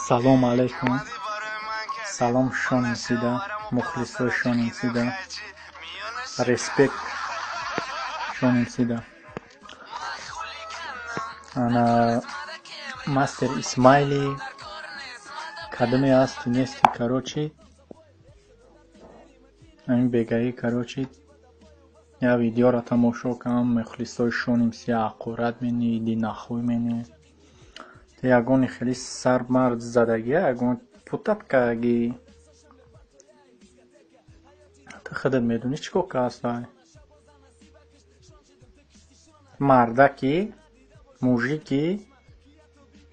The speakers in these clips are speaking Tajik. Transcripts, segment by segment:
Салом алейкум. Салом, Шонинсида, мухлисои Шонинсида. Респект, Шонинсида. Ана Мастер Исмайли кадаме ҳасти, нести, короче. Ҳамин бегаӣ, короче, я видеоро тамошо кардам, мухлисои Шонимси ҳақорат мени, иди нахуй мени. Ягони хеле сармард задагия, ягон путат кардагӣ. Ту худат медонӣ, чӣ кор кардастай? Мардаки, мужики,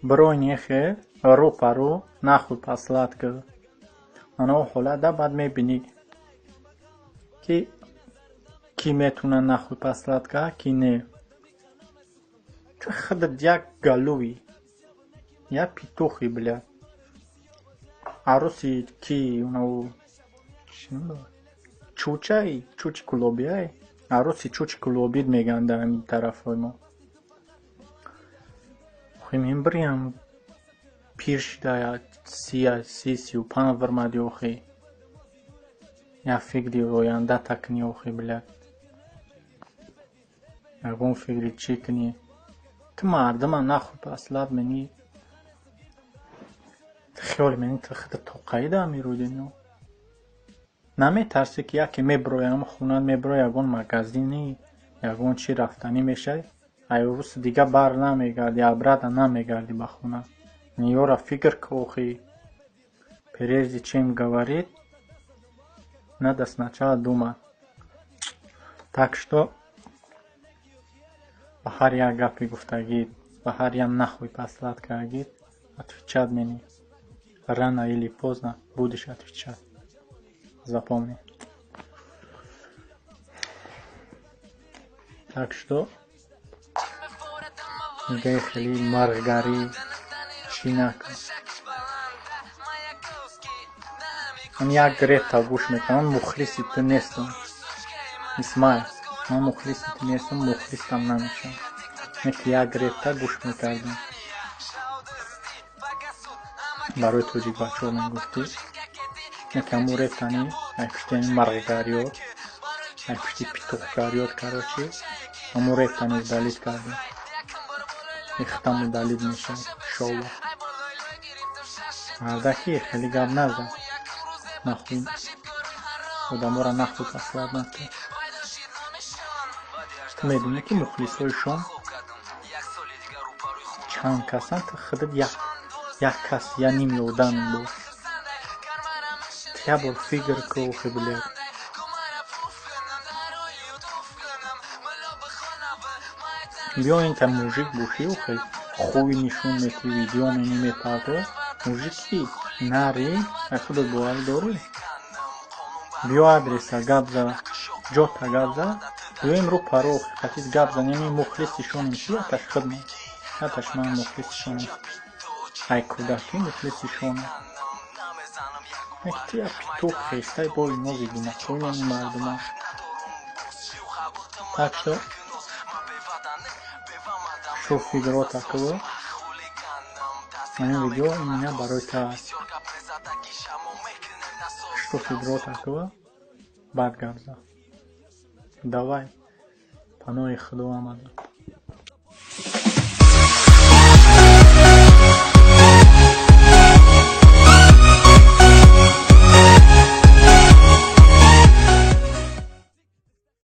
бирой нехе, рӯ па рӯ, нахуй послать ки. Ана о ҳолат баъд мебинӣ, ки кӣ метавона нахуй послать кард, ки не. Ту худат як галувӣ, як петухи, бля. Арӯси ки унаву чучай, чучи кулобиай? Арӯси чучи кулобид мегӯянд дар ҳамин тарафҳои мо. Охи мебириям, пир шида, 30, 35 вирмади охи. Як фикри ояндата кунӣ охи, бля. Ягон фикри чӣ кунӣ? Ту мардума нахуй послать мени. Ту хиёл мени, ту худат тоқаӣ дар ҳамин рӯи дунё? Наметарсӣ, ки яке мебироям хона, мебирои ягон магазини, ягон чӣ рафтанӣ мешавӣ, айрӯзи дига бар намегардӣ, обратно намегардӣ ба хона. Ниёра фикр кун охи. Прежде чем говорить, надо сначала думать. Так что ба ҳар як гапи гуфтагит, ба ҳар як нахуй послать кардагит отвечать мени. Рано или поздно будешь отвечать. Запомни. Так что нигаи хеле марғгарӣ чӣ накун. Ман як репта гӯш мекунам, ман мухлиси ту нестам. Исмаил, ман мухлиси ту нестам, мухлисам намешавам. Не ки як репта гӯш мекардам. Барои тоҷикбачаҳо мегуфтӣ. Не ки ҳамун рептани ай пушти ҳамин марғгариёт, ай пушти петухгариёт, короче, ҳамун рептани удалить кардем. Ихтам удалить мешавад, иншоаллоҳ. Мардаки, хеле гап назан. Нахуй одаморо нахуй послать накун. Ту медонӣ, ки мухлисои Шон чанд касанд, ту худат як кас, я ними одами бо. Ту як бор фикр кун охи, блядь. Биё инта мужик бошӣ охи, хуй нишон метӣ, видео мени мепартоӣ. Мужики нари, ай худат боварӣ дорӣ? Биё адреса гап за, ҷота гап за, биёем рӯ па рӯ охи, қатис гап занем, ин мухлиси Шонем чӣ яташ худмон. Яташ ман мухлиси Шонем. Ай кӯдакӣ мухлиси Шонем. Яки ту як петух хестай, бо ино видинакои мени мардума. Так что шу фикрота кун. Ҳамин видео именно барои ту аст. Шу фикрота кун, баъд гап зан. Давай, паноҳи Худо омада.